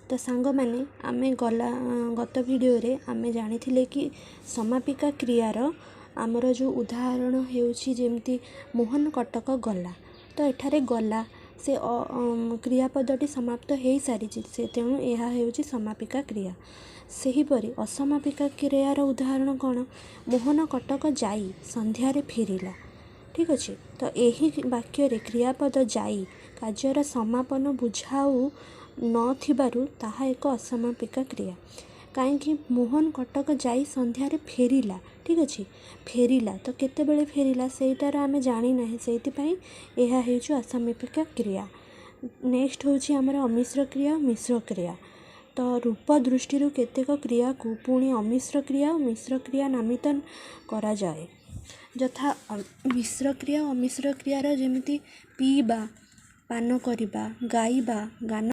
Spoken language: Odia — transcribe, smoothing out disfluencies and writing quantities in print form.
ତ ସାଙ୍ଗମାନେ, ଆମେ ଗତ ଭିଡ଼ିଓରେ ଆମେ ଜାଣିଥିଲେ କି ସମାପିକା କ୍ରିୟାର ଆମର ଯେଉଁ ଉଦାହରଣ ହେଉଛି ଯେମିତି ମୋହନ କଟକ ଗଲା। ତ ଏଠାରେ ଗଲା ସେ କ୍ରିୟାପଦଟି ସମାପ୍ତ ହେଇସାରିଛି, ସେ ତେଣୁ ଏହା ହେଉଛି ସମାପିକା କ୍ରିୟା। ସେହିପରି ଅସମାପିକା କ୍ରିୟାର ଉଦାହରଣ କ'ଣ? ମୋହନ କଟକ ଯାଇ ସନ୍ଧ୍ୟାରେ ଫେରିଲା। ଠିକ୍ ଅଛି। ତ ଏହି ବାକ୍ୟରେ କ୍ରିୟାପଦ ଯାଇ କାର୍ଯ୍ୟର ସମାପନ ବୁଝାଉ ନଥିବାରୁ ତାହା ଏକ ଅସମାପିକା କ୍ରିୟା। କାହିଁକି? ମୋହନ କଟକ ଯାଇ ସନ୍ଧ୍ୟାରେ ଫେରିଲା। ଠିକ୍ ଅଛି, ଫେରିଲା ତ କେତେବେଳେ ଫେରିଲା ସେଇଟାର ଆମେ ଜାଣିନାହିଁ, ସେଇଥିପାଇଁ ଏହା ହେଉଛି ଅସମାପିକା କ୍ରିୟା। ନେକ୍ସଟ ହେଉଛି ଆମର ଅମିଶ୍ର କ୍ରିୟା, ମିଶ୍ର କ୍ରିୟା। ତ ରୂପ ଦୃଷ୍ଟିରୁ କେତେକ କ୍ରିୟାକୁ ପୁଣି ଅମିଶ୍ର କ୍ରିୟା ଓ ମିଶ୍ର କ୍ରିୟା ନାମିତ କରାଯାଏ। ଯଥା ମିଶ୍ର କ୍ରିୟା ଓ ଅମିଶ୍ର କ୍ରିୟାର ଯେମିତି ପିଇବା, ପାନ କରିବା, ଗାଇବା, ଗାନ